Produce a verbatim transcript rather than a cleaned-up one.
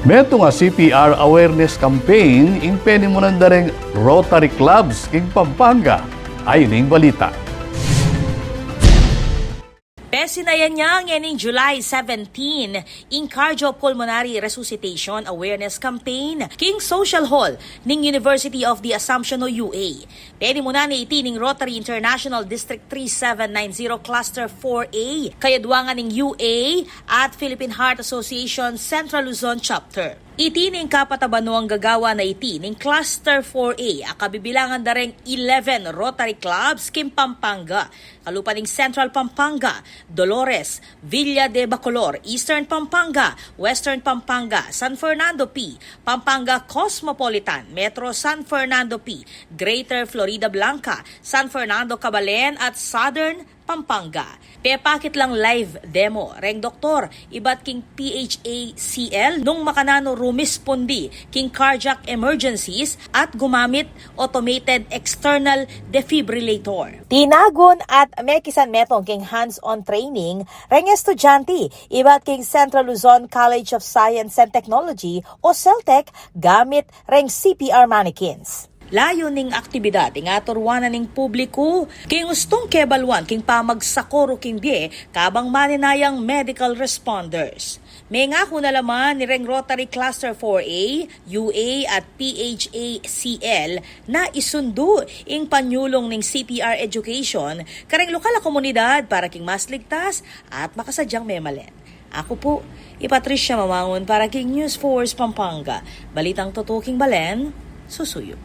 Metung a C P R awareness campaign ing penimunan da reng Rotary Clubs king Pampanga. Ay ning balita. Pesinayan ya ngening July seventeen ing Cardiopulmonary Resuscitation Awareness Campaign king Social Hall ning University of the Assumption o U A. Penimunan na iti ning Rotary International District three seven nine zero Cluster four A, kayadwangan ning U A at Philippine Heart Association Central Luzon Chapter. Iti ning kapat a banwang gagawan na iti ning Cluster four A a kabibilangan da reng eleven Rotary Clubs king Pampanga, kalupa ning Central Pampanga, Dolores, Villa de Bacolor, Eastern Pampanga, Western Pampanga, San Fernando P, Pampanga Cosmopolitan, Metro San Fernando P, Greater Floridablanca, San Fernando Cabalen at Southern Pampanga. Pepakit lang live demo reng doktor ibat king P H A C L nung makananu rumispondi king cardiac emergencies at gumamit automated external defibrillator. Tinagun at mekisan metung king hands-on training reng estudyante ibat king Central Luzon College of Science and Technology o CELTEC gamit reng C P R mannequins. Layu ning aktibidad ing aturuan na ning publiku king ustung kebaluan king pamagsakoru king bie kabang maninayang medical responders. Mengaku na la man reng Rotary Cluster four A, U A at P H A C L na isundu ing panyulung ning C P R education kareng lokal a komunidad para king mas ligtas at makasadyang memalen. Aku pu i Patricia Mamangun para king News Force Pampanga. Balitang tutuking balen, susuyu.